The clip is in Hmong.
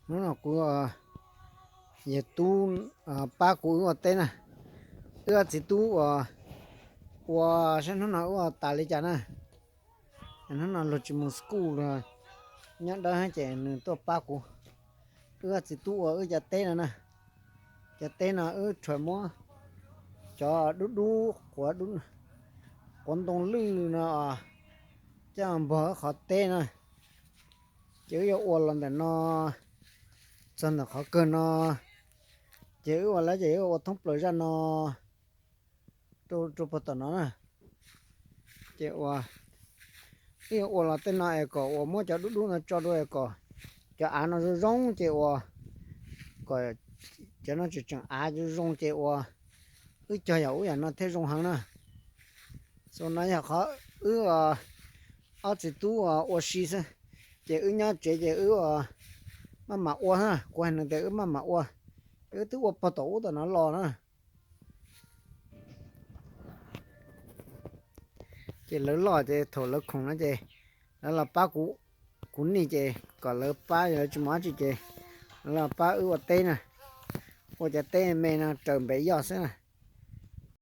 Hnub no kuv, yawg tub pab kuv wb ua teb na. Wb ob txiv tub uas ua saib hnub no wb ua tas li cas na. Hnub no luag tsis mus school los nyob dawb ces nws tuaj pab kuv. Wb ob txiv tub ua wb cov teb no na. Cov teb no wb tsuas muab cov dub dub quav, quav ntoo lwj no coj npog wb qhov teb na. Ces wb yuav ua los ntawm no txog ntawm qhov kawg no. Ces wb ua lawm ces wb ua thoob plaws zaj no rau puag tom no na. Ces ua, wb yuav ua los tej no es kom uas muab cov dub dub no tso rau es kom cov av no zoo zoo ces ua, kom cov no tseem tseem av zoo zoo ces ua wb cog yam ub yam no thiaj zoo heev na. Xus no yog qhov wb ob txiv tub ua si xwb, ces wb nyob tsev ces wb maj mam ua na. Kuv hais nws tias wb maj mam ua, wb twb ua puag tom ub tom no los na. Ces lawv loj ces thaum lawv khoom no ces lawv los pab kuv, kuv nij ces kom lawv pab, yog lawv tsis muaj dab tsi ces lawv los pab wb ua teb na. Ua cov teb me no raws npe yoj xwb na.